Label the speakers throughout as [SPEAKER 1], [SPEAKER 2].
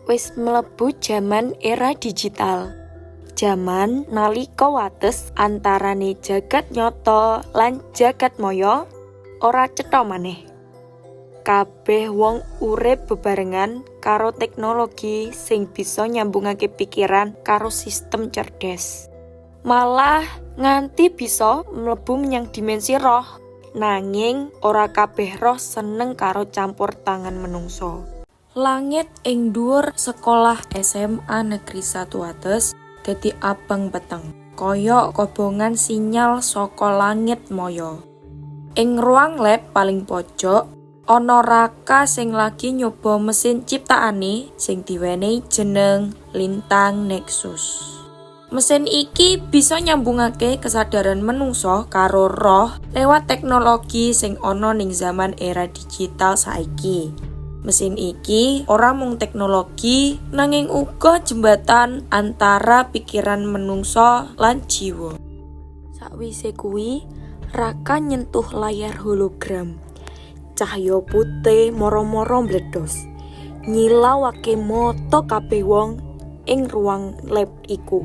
[SPEAKER 1] Wis mlebu jaman era digital. Jaman nalika wates antarane jagat nyata lan jagat maya ora cetha maneh. Kabeh wong urip bebarengan karo teknologi sing bisa nyambungake pikiran karo sistem cerdas. Malah nganti bisa mlebu menyang dimensi roh. Nanging ora kabeh roh seneng karo campur tangan menungso. Langit ing dhuwur sekolah SMA Negeri 1 Wates dadi abang peteng, kaya kobongan sinyal saka langit maya. Ing ruang lab paling pojok, ana Raka sing lagi nyoba mesin ciptaane sing diwenehi jeneng Lintang Nexus. Mesin iki bisa nyambungake kesadaran menungso karo roh lewat teknologi sing ana ning zaman era digital saiki. Mesin iki ora mung teknologi, nanging uga jembatan antara pikiran menungso lan jiwa. Sakwise kuwi, Raka nyentuh layar hologram. Cahya putih moro-moro mbledos, nyilawake mata kabeh wong ing ruang lab iku.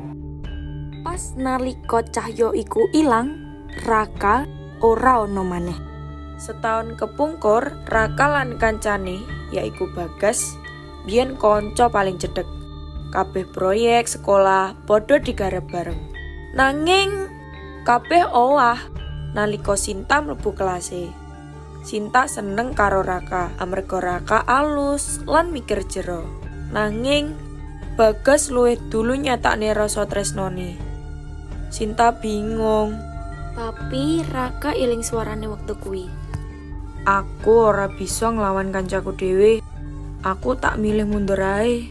[SPEAKER 1] Pas nalika cahya iku ilang, Raka ora ana maneh. Setaun kepungkur, Raka lan kancane, yaiku Bagas, biyen kanca paling cedhek. Kabeh proyek sekolah padha digarap bareng. Nanging kabeh owah nalika Sinta mlebu kelase. Sinta seneng karo Raka amarga Raka alus lan mikir jero. Nanging Bagas luwih dulu nyatakne rasa tresnane. Sinta bingung. Tapi Raka eling suarane wektu kuwi. "Aku ora bisa nglawan kancaku dhewe. Aku tak milih mundur ae,"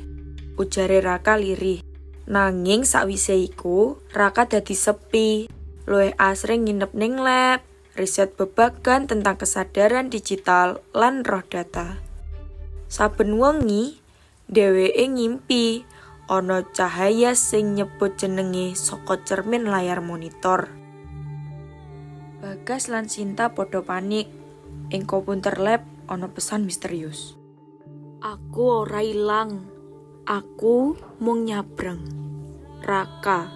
[SPEAKER 1] ujare Raka lirih. Nanging sakwise iku, Raka dadi sepi. Luwih asring nginep ning lab, riset babagan tentang kesadaran digital lan roh data. Saben wengi, dheweke ngimpi ana cahaya sing nyebut jenenge saka cermin layar monitor. Bagas lan Sinta padha panik. Ing komputer lab ana pesan misterius. "Aku ora ilang. Aku mung nyabrang. Raka."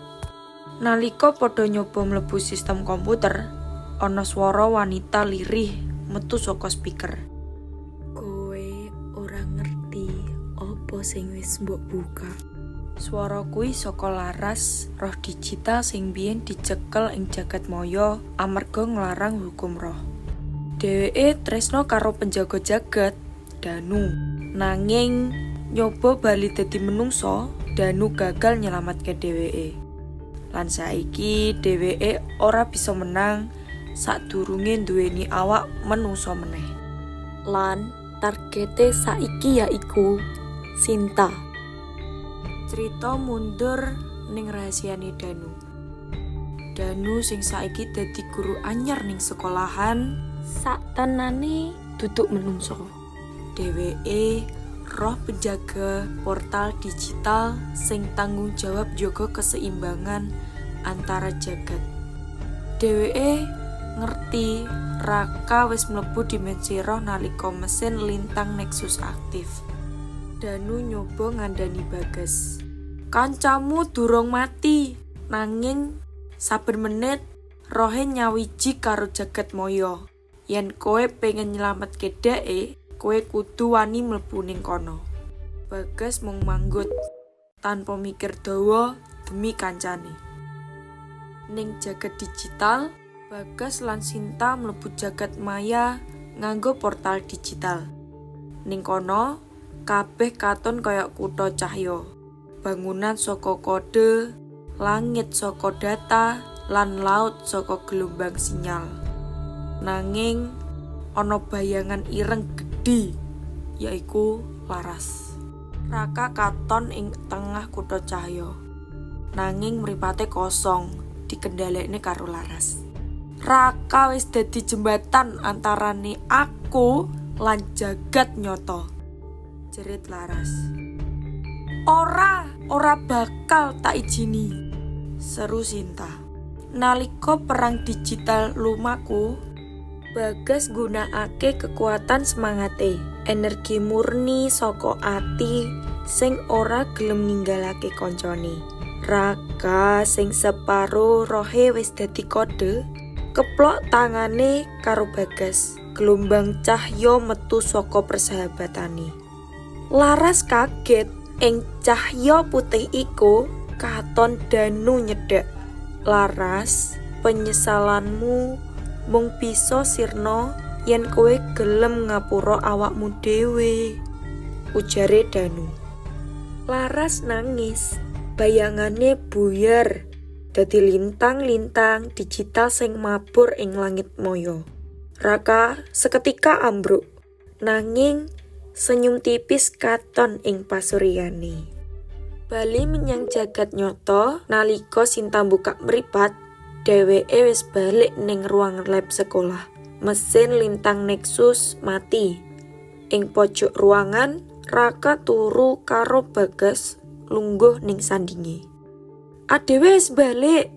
[SPEAKER 1] Nalika padha nyoba mlebu sistem komputer, ana swara wanita lirih metu saka speaker. "Kowe ora ngerti apa sing wis mbok buka." Swara kuwi saka Laras, roh digital sing biyen dicekel ing jagat maya amarga nglarang hukum roh. Dheweke tresna karo penjaga jagat, Danu. Nanging nyoba bali dadi menungsa, Danu gagal nyelametke dheweke. Lan saiki dheweke ora bisa menang sadurunge nduweni awak menungsa meneh. Lan targete saiki yaiku Sinta. Crita mundur ning rahasiane Danu. Danu sing saiki dadi guru anyar ning sekolahan, saktenane duduk menungso. Dheweke roh penjaga portal digital sing tanggung jawab jaga keseimbangan antara jagat. Dheweke ngerti Raka wis mlebu dimensi roh nalika mesin Lintang Nexus aktif. Danu nyoba ngandani Bagas. "Kancamu durung mati, nanging saben menit rohe nyawiji karo jagat maya. Yen kowe pengen nyelametke dheke, kowe kudu wani mlebu ning kono." Bagas mung manggut tanpa mikir dawa demi kancane. Ning jagat digital, Bagas lan Sinta mlebu jagat maya nganggo portal digital. Ning kono, kabeh katon kaya kutha cahya. Bangunan saka kode, langit saka data, lan laut saka gelombang sinyal. Nanging ana bayangan ireng gedhe, yaiku Laras. Raka katon ing tengah kutha cahya. Nanging mripate kosong, dikendhalekne karo Laras. "Raka wis dadi jembatan antarane aku lan jagat nyata," jerit Laras. "Ora, ora bakal tak ijini," seru Sinta. Nalika perang digital lumaku, Bagas nggunakake kekuatan semangate, energi murni saka ati sing ora gelem ninggalake koncone. Raka sing separo rohe wis dadi kode, keplok tangane karo Bagas. Gelombang cahya metu saka persahabatane. Laras kaget ing cahya putih iku katon Danu nyedhak. Laras, penyesalanmu mung bisa sirna yen kowe gelem ngapura awakmu dhewe, ujare Danu. Laras nangis, bayangane buyar dadi lintang-lintang digital sing mabur ing langit maya. Raka seketika ambruk, nanging senyum tipis katon ing pasuryane. Bali menyang jagat nyata nalika Sinta mbukak mripat, dheweke wis balik ning ruang lab sekolah. Mesin lintang Nexus mati. Ing pojok ruangan, Raka turu karo Bagas lungguh ning sandinge. "Adewe wis balik?"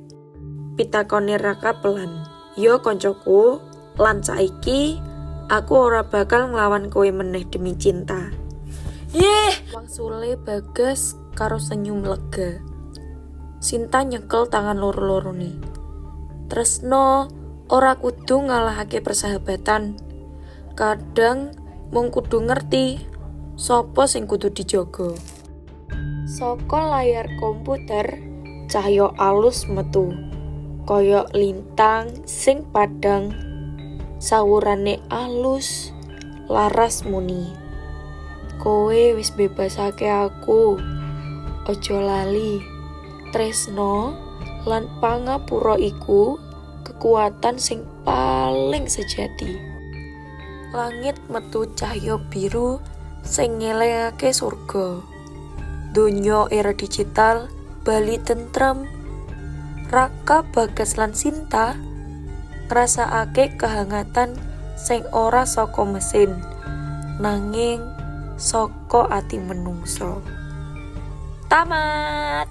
[SPEAKER 1] pitakone Raka pelan. "Yo koncoku, lan saiki aku ora bakal nglawan kowe meneh demi cinta." "Yeh," wangsule Bagas karo senyum lega. Sinta nyekel tangan loro-lorone. Tresno ora kudu ngalahake persahabatan. Kadang mung kudu ngerti sapa sing kudu dijaga. Saka layar komputer, cahya alus metu, kaya lintang sing padhang. Sawurane alus, Laras muni, "Kowe wis bebasake aku. Aja lali, tresno lan pangapura iku kekuatan sing paling sejati." Langit metu cahya biru sing ngelingake surga. Donya era digital bali tentrem. Raka, Bagas lan Sinta ngrasakake kehangatan sing ora saka mesin, nanging saka ati menungsa. Tamat.